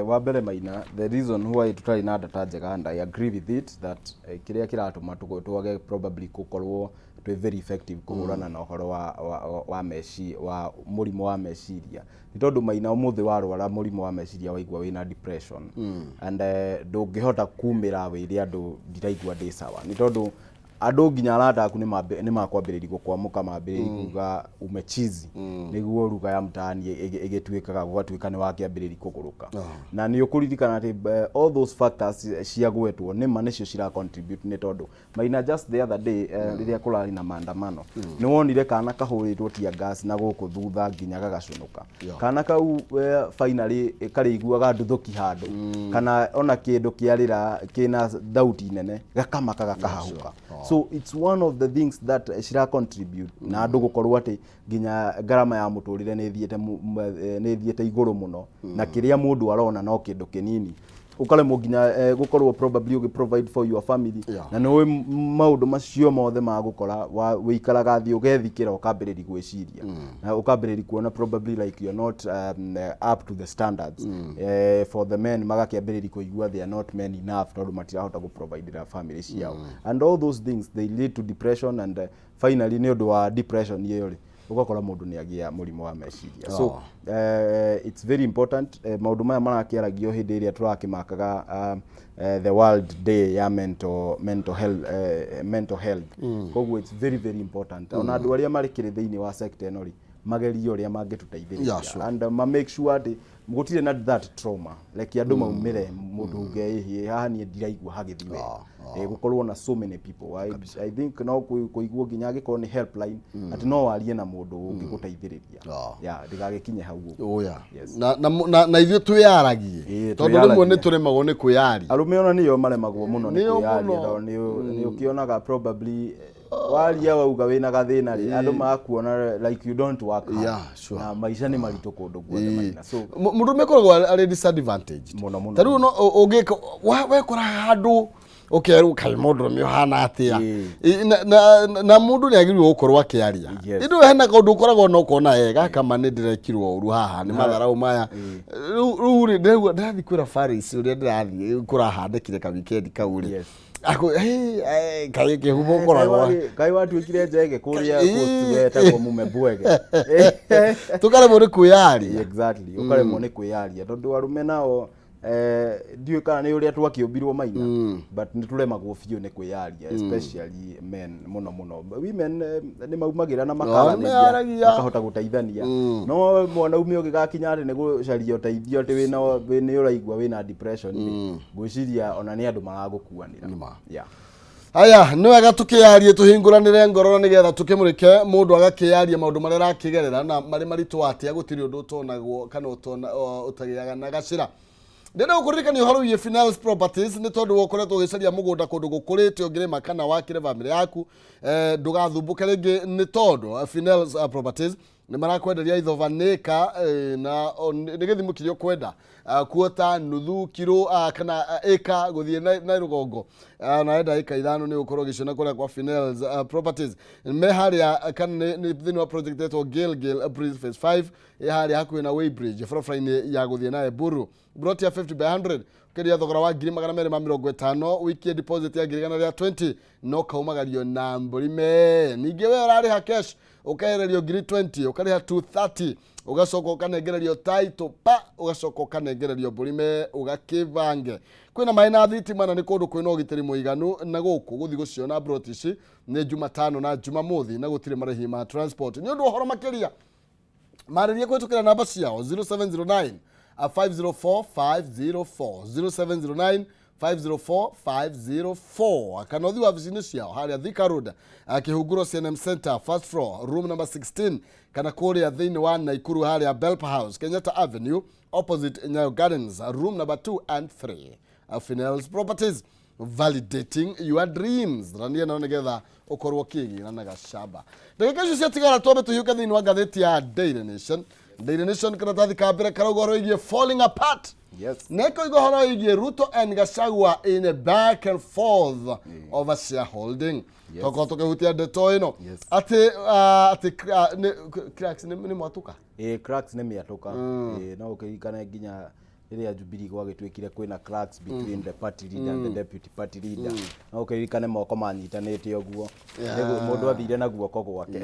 Speaker 2: Wa mbere, Maina, the reason why tutarĩ na data njega, and I agree with it that kĩrĩa kĩratũma twage probably gũkorwo twĩ very effective kũhũrana na ũhoro wa mũrimũ wa meciria, nĩ tondũ, Maina, ũmũthĩ warwara mũrimũ wa meciria, waigua wĩna depression and ndũngĩhota kumĩra wĩre andũ ndiraigua ndĩ sawa, nĩ tondũ andũ nginya arata aku nĩ makwambĩrĩria gũkwamũka, mambĩrĩrie kuga umechizi, nĩguo lugha ya mtaani ĩgĩtuĩkaga, gũgatuĩka nĩ wakĩambĩrĩria kũgũrũka. Na nĩ ũkũririkana atĩ all those factors ciagwetwo nĩma nĩcio cira contribute, nĩ tondũ, Maina, just the other day, rĩrĩa kũrarĩ na maandamano, nĩ wonire kana kahũrĩtwo tear gas na gũkũ thutha nginya gagacũnũka. Kana kau finally karĩiguaga nduthũki handũ kana ona kĩndũ kĩarĩra kĩna thauti nene, gakamaka, gakahahũka. So it's one of the things that cira contribute na andũ gũkorwo atĩ nginya ngarama ya mũtũrĩre nĩ ĩthiĩte igũrũ mũno, na kĩrĩa mũndũ arona no kĩndũ kĩnini. Ũkaremwo nginya gũkorwo probably ũgĩ provide for your family. Na nĩ ũĩ maũndũ macio mothe magũkora wĩikaraga thĩ ũgethikĩra, ũkambĩrĩria gwĩciria na ũkambĩrĩria kuona probably like you're not up to the standards. For the men, magakĩambĩrĩria kũigua they are not men enough tondũ matirahota gũ provide family ciao, and all those things, they lead to depression, and finally, nĩ ũndũ wa depression ĩyo rĩ, ũgakora mũndũ nĩ agĩa mũrimũ wa meciria. So it's very important. Maũndũ maya marakĩaragio hĩndĩ ĩrĩa tũrakĩmakaga the World Day ya mental health. Koguo it's very, very important ona andũ arĩa marĩkĩrĩ thĩinĩ wa sector ĩno rĩ, magerie ũrĩa mangĩtũteithĩrĩria and ma make sure atĩ gũtirĩ na that trauma, like andũ maumĩre, mũndũ ũngĩ haha niĩ ndiraigua hagĩthiĩ wega. Gũkorwo na so many people, I think no kũiguo nginya angĩkorwo nĩ helpline, atĩ no warie na mũndũ ũngĩgũteithĩrĩria. Yeah, ndĩgagĩkinye hau ũguo.
Speaker 1: Oya.
Speaker 2: Yes.
Speaker 1: Na ithuĩ twĩyaragie, tondũ rĩmwe
Speaker 2: twĩyaragie.
Speaker 1: Nĩ tũremagwo nĩ kwĩyaria.
Speaker 2: Arũme ona nĩo maremagwo mũno nĩ
Speaker 1: Nĩo
Speaker 2: kwĩyaria,
Speaker 1: mũno.
Speaker 2: tondũ nĩ ũkĩonaga probably waria wauga wĩna gathĩna rĩ, andũ magakuona like you don't work hard. Na maica nĩ maritũ kũndũ guothe, Maina, so
Speaker 1: Mũndũrũme akoragwo arĩ disadvantaged
Speaker 2: Mũno, mũno,
Speaker 1: ta rĩu no ũngĩka wekora handũ ũkerwo, "Kaĩ mũndũrũme ũhana atĩa?" Na mũndũ nĩ agĩrĩirwo gũkorwo akĩaria. Ĩndĩ hena kaũndũ ũkoragwo na ũkona, gaka ma nĩ ndĩrekirwo ũru haha nĩ matharau maya. Rĩu rĩ, ndĩraigua ndĩrathiĩ kwĩra Faris ũrĩa ndĩrathiĩ kũrahandĩkire ka weekend kau rĩ. Akũ "Hey, kaĩ kĩhumo ũkoragwo."
Speaker 2: Kaĩ watuĩkire njege kũrĩa coast wetagwo mume mbwege.
Speaker 1: Tũkaremwo nĩ kwĩyaria.
Speaker 2: Exactly, ũkaremwo nĩ kwĩyaria tondũ arũme nao, ndiũĩ kana nĩ ũrĩa twakĩũmbirwo, Maina, but nĩ tũremagwo biũ nĩ kwĩyaria, especially men mũno mũno. Women nĩ maumagĩra na makaranĩria,
Speaker 1: nĩmeyaragia.
Speaker 2: Makahota gũteithania, no mwanaume ũgĩgakinya atĩ nĩ gũcaria ũteithio atĩ wĩna nĩ ũraigua wĩna depression rĩ, ngwĩciria ona nĩ andũ maragũkuanĩra.
Speaker 1: Nĩma. Aya, nĩ wega tũkĩyarie, tũhingũranĩre ngoro na nĩgetha tũkĩmũrĩke mũndũ agakĩyaria maũndũ marĩa arakĩgerera na marĩ maritũ atĩa. Gũtirĩ ũndũ ũtonagwo kana ũtagĩaga na gacĩra. Ndĩrenda gũkũririkania ũhoro wĩgiĩ Finance Properties, nĩ tondũ ũkoretwo ũgĩcaria mũgũnda kũndũ gũkũrĩte ũngĩrĩma kana wakĩre bamĩrĩ yaku, ndũgathumbũke rĩngĩ, nĩ tondũ Finance Properties nĩ marakwenderia ithobanĩka na nĩ gĩthimo kĩrĩa ũkwenda, kuota, nuthu, kiro kana ĩka gũthiĩ na rũgongo. Na wenda ĩka 5, nĩ ũgũkorwo ũgĩciona kũrĩa kwa Finels Properties. Me harĩa kana nĩ thĩinĩ wa project ĩtwo Gilgil Breeze Phase 5, ĩ harĩa hakuhĩ na Weighbridge, barabara-inĩ ya gũthiĩ na Eburu. Plot ya 50 by 100 ũkĩendia thogora wa 250,000, wikie deposit ya 120,000, no kaumagario na mbũri me. Ningĩ we ũrarĩha cash, ũkehererio 20,000, ũkarĩha 230, ũgacoka ũkanengererio title pa, ũgacoka ũkanengererio mbũri me ũgakĩbange. Kwĩna maĩ na thitima na nĩ kũndũ kwĩna ũgitĩri mũiganu, na gũkũ gũthiĩ gũciona plot ici nĩ Jumatano na Jumamothi, na gũtirĩ marĩhi ma transport. Nĩ ũndũ wa ũhoro makĩria, marĩrie kũhĩtũkĩra namba ciao 0709 504 504, 0709 504 504, kana ũthiĩ wabici-inĩ ciao harĩa Thika Road, Kĩhunguro CNM Center, first floor, room number 16, kana kũrĩa thĩinĩ wa Naikuru harĩa Belp House, Kenyatta Avenue, opposite Nyayo Gardens, room number 2 and 3. Finels Properties, validating your dreams. Rania nao nĩgetha ũkorwo ũkĩgĩra na gacamba. Ndagĩka icio ciatigara, twambe tũhiũke thĩinĩ wa ngathĩti ya Daily Nation. Daily Nation, karatathi ka mbere karauga ũhoro wĩgiĩ falling apart. Na ĩkoiga ũhoro wĩgiĩ Ruto and Gachagua in a back and forth over shareholding. Tokorwo tũkĩhutia ndeto ĩno atĩ cracks nĩ mwatũka.
Speaker 2: Ĩ, cracks nĩ mĩatũka. Ĩ, no ũkĩririkane nginya rĩrĩa Jubilee gwagĩtuĩkire kwĩna cracks between the party leader and the deputy party leader, no ũkĩririkane moko manyitanĩte ũguo. Nĩguo mũndũ athire na guoko gwake,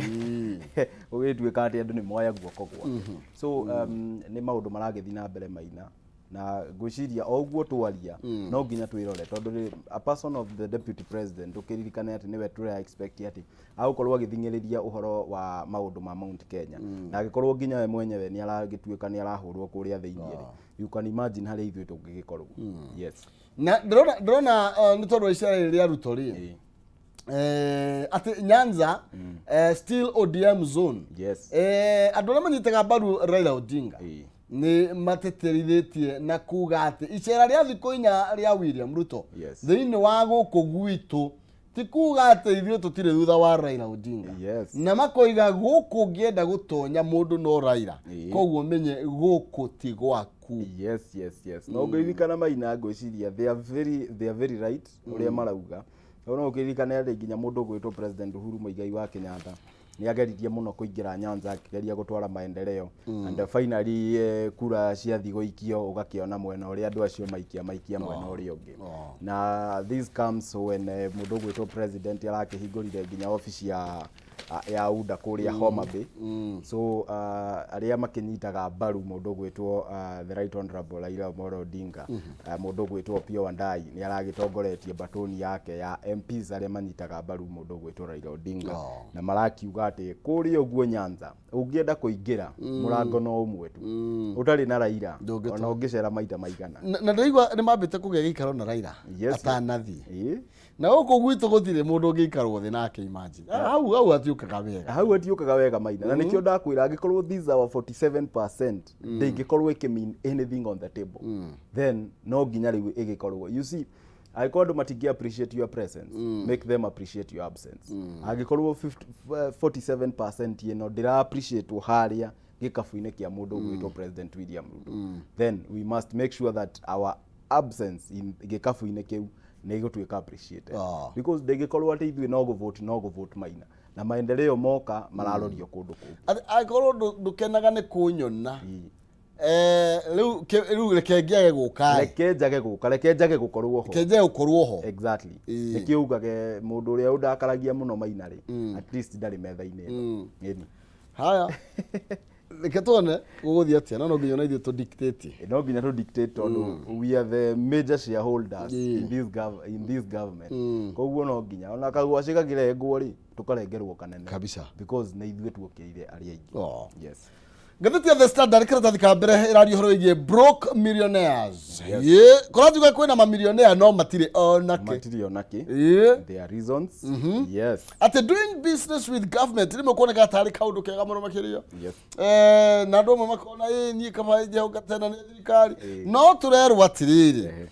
Speaker 2: gũgĩtuĩka atĩ andũ nĩ moya guoko gwake. So nĩ maũndũ maragĩthiĩ na mbere, Maina, na ngwĩciria o ũguo twaria no nginya twĩrore, tondũ a person of the deputy president, ũkĩririkane atĩ nĩwe tũra expect atĩ agũkorwo agĩthing'ĩrĩria ũhoro wa maũndũ ma Mount Kenya, na angĩkorwo nginya we mwenyewe nĩ aragĩtuĩka nĩ arahũrwo kũrĩa thĩinĩ rĩ, you can imagine harĩa ithuĩ tũngĩgĩkorwo. Yes.
Speaker 1: Na ndĩrona nĩ tondũ wa icera rĩrĩ rĩa Ruto rĩ, atĩ Nyanza still ODM zone. Andũ arĩa manyitaga mbaru Raila Odinga nĩ mateterithĩtie na kuga atĩ icera rĩa thikũ 4 rĩa William Ruto thĩinĩ wa gũkũ gwitũ Ti kuga atĩ ithuĩ tũtirĩ thutha wa Raila Odinga. Na makoiga gũkũ ũngĩenda gũtonya mũndũ no Raila. Koguo menye gũkũ ti gwaku.
Speaker 2: Yes. No ngĩririkana Maina, ngwĩciria they are very right ũrĩa marauga. No ũkĩririkane atĩ nginya mũndũ ũgwĩtwo President Uhuru Muigai wa Kenyatta nĩ ageririe mũno kũingĩra Nyanza akĩgeria gũtwara maendeleo, and finally kura ciathiĩ gũikio, ũgakĩona mwena ũrĩa andũ acio maikia mwena ũrĩa ũngĩ. Na this comes when mũndũ ũgwĩtwo president arakĩhingũrire nginya obici ya UDA kũrĩa Homa Bay. So arĩa makĩnyitaga mbaru mũndũ ũgwĩtwo the Right Honorable Raila Amolo Odinga, mũndũ ũgwĩtwo Opiyo Wandayi nĩ aragĩtongoretie batoni yake ya MPs arĩa manyitaga mbaru mũndũ ũgwĩtwo Raila Odinga, na marakiuga atĩ kũrĩa ũguo Nyanza ũngĩenda kũingĩra, mũrango no ũmwe tu, ũtarĩ na Raila
Speaker 1: Ndũngĩtonya.
Speaker 2: ona ũngĩcera maita maigana.
Speaker 1: Na ndĩraigua nĩ mambĩte kũgĩa gĩikaro na Raila atanathiĩ. Na gũkũ gwitũ gũtirĩ mũndũ ũngĩikarwo thĩ nake, imagine. Ah, hau hatiũkaga wega.
Speaker 2: Hau hatiũkaga wega, Maina, na nĩkĩo ndakwĩra angĩkorwo these our 47% ndĩngĩkorwo ĩkĩ anything on the table, then no nginya rĩu ĩgĩkorwo, you see, angĩkorwo andũ matingĩ appreciate your presence, make them appreciate your absence. Angĩkorwo 50 47% ĩno ndĩra appreciate harĩa gĩkabu-inĩ kĩa mũndũ ũgwĩtwo President William Ruto, then we must make sure that our absence in gĩkabu-inĩ kĩu nĩ ĩgũtuĩka appreciated, because ndĩngĩkorwo atĩ ithuĩ no gũvote, Maina, na maendeleo moka mararorio kũndũ kũngĩ.
Speaker 1: Angĩkorwo ndũkenaga nĩ kũnyona, rĩu reke ngĩage gũka ĩ.
Speaker 2: Reke njage gũka, reke njage gũkorwo ho.
Speaker 1: Reke njage gũkorwo ho.
Speaker 2: Exactly. Nĩkĩo ugage mũndũ ũrĩa ũndakaragia mũno, Maina, rĩ, at least ndarĩ metha-inĩ ĩno. Ĩni.
Speaker 1: Haya, reke tuone gũgũthiĩ atĩa, no nginya ona ithuĩ tũ dictate.
Speaker 2: No nginya tũ dictate tondũ we are the major shareholders in this government. Koguo no nginya ona kagwacĩ gakĩrengwo rĩ, tũkarengerwo kanene
Speaker 1: Kabisa.
Speaker 2: because nĩ ithuĩ tuokĩrire arĩa aingĩ. Yes.
Speaker 1: Ngathĩti ya The Standard, karatathi ka mbere ĩraria ũhoro wĩgiĩ broke millionaires. Ye kũratuga kwĩna mamillionaire no matirĩ onake.
Speaker 2: Matirĩ onake. There are reasons, yes.
Speaker 1: Atĩ doing business with government rĩmwe kuoneka tarĩ kaũndũ kega mũno makĩria. Na andũ amwe makona ĩ niĩ kaba njehoka tena nĩ thirikari, no tũrerwo atĩrĩrĩ,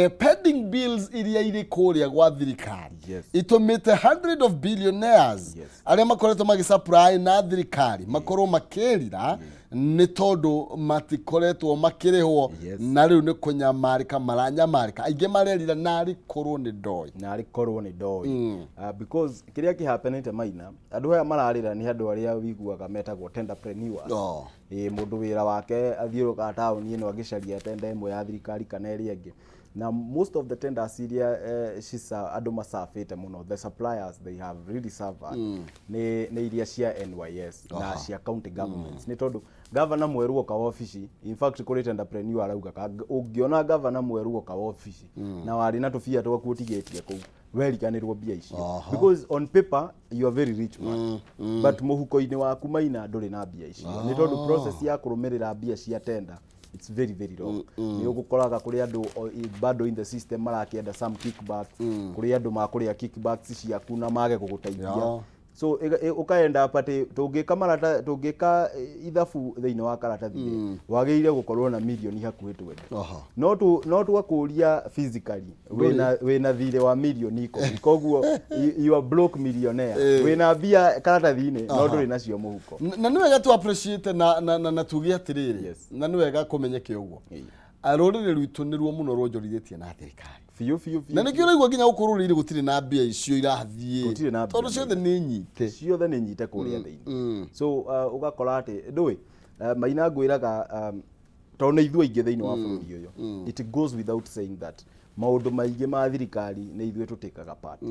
Speaker 1: pending bills iria irĩ kũrĩa gwa thirikari itũmĩte hundred of billionaires arĩa makoretwo magĩsupply na thirikari makorwo makĩrira nĩ tondũ matikoretwo makĩrĩhwo. Na rĩu nĩ kũnyamarĩka maranyamarĩka, aingĩ marerira narĩ korwo nĩ ndoĩ.
Speaker 2: Narĩ korwo nĩ ndoĩ. Because kĩrĩa kĩhapenete, Maina, andũ aya mararĩra nĩ andũ arĩa wiguaga metagwo tenderpreneurs. Ĩ mũndũ wĩra wake athiũrũrũkaga taũni ĩno agĩcaria tender ĩmwe ya thirikari kana ĩrĩa ĩngĩ, na most of the tenders iria andũ macabĩte mũno, the suppliers they have really suffered, nĩ iria cia NYS na cia county governments, nĩ tondũ governor mwerũ oka wabici, in fact kũrĩ tenderpreneur arauga ũngĩona governor mwerũ oka wabici na warĩ na tũbia twaku ũtigĩtie kũu, weriganĩrwo mbia icio, because on paper you are very rich man, but mũhuko-inĩ waku, Maina, ndũrĩ na mbia icio, nĩ tondũ process ya kũrũmĩrĩra mbia cia tender, it's very very long. Nĩ ũgũkoraga kũrĩ andũ bado in the system marakĩenda some kickbacks, kũrĩ andũ makũrĩa kickbacks ciaku na mage gũgũteithia. So ũkaenda up atĩ tũngĩka marata, tũngĩka ithabu thĩinĩ wa karatathi rĩ, wagĩrĩire gũkorwo na mirioni hakuhĩ 20, no twakũria physically wĩna thirĩ wa mirioni 10, koguo you are broke millionaire. Wĩna mbia karatathi-inĩ no ndũrĩ nacio mũhuko.
Speaker 1: Na nĩ wega tu appreciate na tuge atĩrĩrĩ, na nĩ wega kũmenyeke ũguo. Rũrĩrĩ rwitũ nĩruo mũno ruonjorithĩtie na thirikari.
Speaker 2: Biũ biũ biũ.
Speaker 1: Na nĩkĩo ũraigua nginya gũkũ rũrĩrĩ gũtirĩ na mbia icio irathiĩ.
Speaker 2: Gũtirĩ na mbia.
Speaker 1: Tondũ ciothe nĩ nyite.
Speaker 2: Ciothe nĩ nyite kũrĩa thĩinĩ. So ũgakora atĩ ndũĩ, Maina, ngwĩraga tondũ nĩ ithuĩ aingĩ thĩinĩ wa bũrũri ũyũ, it goes without saying that maũndũ maingĩ ma thirikari nĩ ithuĩ tũtĩkaga part.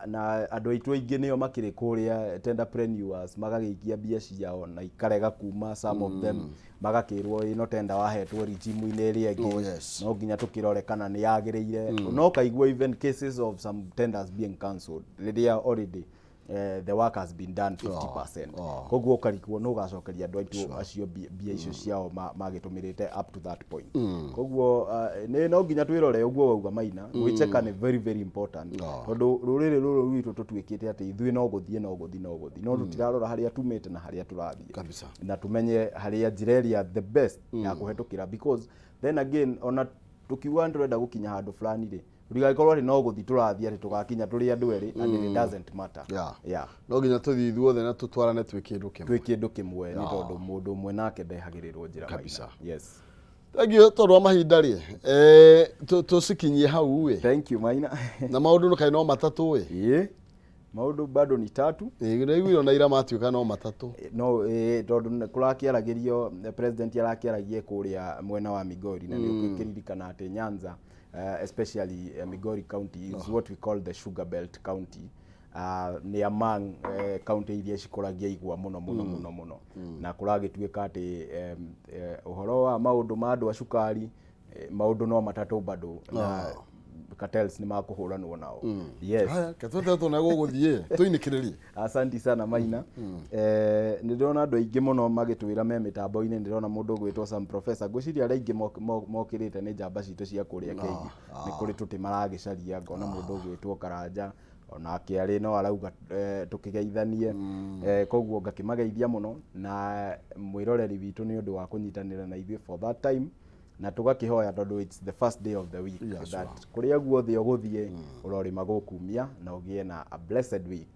Speaker 2: Na andũ aitũ aingĩ nĩo makĩrĩ kũrĩa tenderpreneurs, magagĩikia mbia ciao na ikarega kuma. Some of them magakĩrwo ĩno tender wahetwo regime-inĩ ĩrĩa ĩngĩ, no nginya tũkĩrore kana nĩ yagĩrĩire. No kaigua even cases of some tenders being cancelled rĩrĩa already the work has been done 50%. Koguo ũkarigwo nũ ũgacokeria andũ aitũ acio mbia icio ciao magĩtũmĩrĩte up to that point. Koguo nĩ no nginya twĩrore ũguo wauga, Maina, gwĩcheka nĩ very very important, tondũ rũrĩrĩ rũrũ rwitũ tũtuĩkĩte atĩ ithuĩ no gũthiĩ no gũthiĩ no gũthiĩ, no tũtirarora harĩa tumĩte na harĩa tũrathiĩ na tumenye harĩa njĩra ĩrĩa the best ya kũhetũkĩra, because then again ona tukiuga nĩ tũrenda gũkinya handũ fulani rĩ, Tũtigagĩkorwo atĩ no gũthiĩ tũrathiĩ atĩ tũgakinya tũrĩ andũ erĩ and it doesn't matter. Yeah.
Speaker 1: No nginya tũthiĩ ithuothe na tũtwarane twĩ kĩndũ kĩmwe.
Speaker 2: Twĩ kĩndũ kĩmwe nĩ tondũ mũndũ ũmwe nake ndehagĩrĩrwo njĩra Maina.
Speaker 1: Kabisa.
Speaker 2: Yes.
Speaker 1: Thank you tondũ wa mahinda rĩ eh, tũcikinyie hau ĩ.
Speaker 2: Thank you, Maina.
Speaker 1: Na maũndũ kaĩ no matatũ ĩ?
Speaker 2: Ĩĩ, maũndũ bado ni tatu.
Speaker 1: Ĩ, nĩiguire ona ira matuĩka no matatũ.
Speaker 2: No tondũ kũrakĩaragĩrio president arakĩaragie kũrĩa mwena wa Migori na nĩ ũkĩririkana atĩ Nyanza especially Migori County is what we call the sugar belt county. Nĩ among county iria cikũragia igwa mũno mũno mũno mũno na kũragĩtuĩka atĩ ũhoro wa maũndũ ma andũ a cukari maũndũ no matatũ bado na cartels nĩ makũhũranwo nao. Yes.
Speaker 1: Haya, ketwete tuone gũgũthiĩ tũinĩkĩrĩrie.
Speaker 2: Asanti sana, Maina. Nĩ ndĩrona andũ aingĩ mũno magĩtwĩra me mĩtambo-inĩ. Nĩ ndĩrona mũndũ ũgwĩtwo Sam Professor. Ngwĩciria arĩa aingĩ mokĩrĩte nĩ njamba citũ cia kũrĩa Kĩigi. Nĩ kũrĩ tũtĩ maragĩcaria. Ngona mũndũ ũgwĩtwo Karanja onake arĩ no arauga tũkĩgeithanie. Koguo ngakĩmageithia mũno na mwĩroreri witũ nĩ ũndũ wa kũnyitanĩra na ithuĩ for that time na tũgakĩhoya tondũ it's the first day of the week that kũrĩa guothe ũgũthiĩ ũrorĩma gũkumia na ũgĩe na a blessed week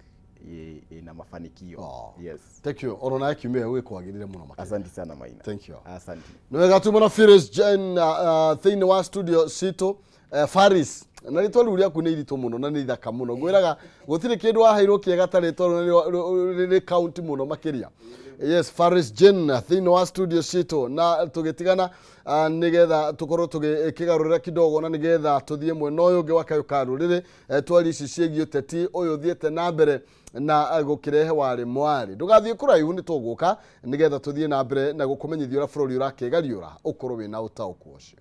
Speaker 2: ĩna mafanikio. Yes.
Speaker 1: Thank you. Ono nawe kiumia gĩkwagĩrĩre mũno makĩria.
Speaker 2: Asante sana, Maina.
Speaker 1: Thank you.
Speaker 2: Asante.
Speaker 1: Nĩ wega tuma na Phyllis Jane thĩinĩ wa studio citũ Faris na rĩtwa rĩu rĩaku nĩ iritũ mũno na nĩ ithaka mũno. Ngwĩraga gũtirĩ kĩndũ waheirwo kĩega ta rĩtwa rĩu na rĩ count mũno makĩria. Yes, Faris Jane thĩinĩ wa studio citũ na tũgĩtigana nĩgetha tũkorwo tũgĩkĩgarũrĩra kidogo na nĩgetha tũthiĩ mwena ũyũ ũngĩ wa kayũ ka rũrĩrĩ twari ici ciĩgiĩ ũteti ũyũ ũthiĩte na mbere na gũkĩrehe warĩ mwarĩ. Ndũgathiĩ kũraihu, nĩ tũgũka nĩgetha tũthiĩ na mbere na gũkũmenyithia ũrĩa bũrũri ũrakĩgariũra ũkorwo wĩna ũtaũku ũcio.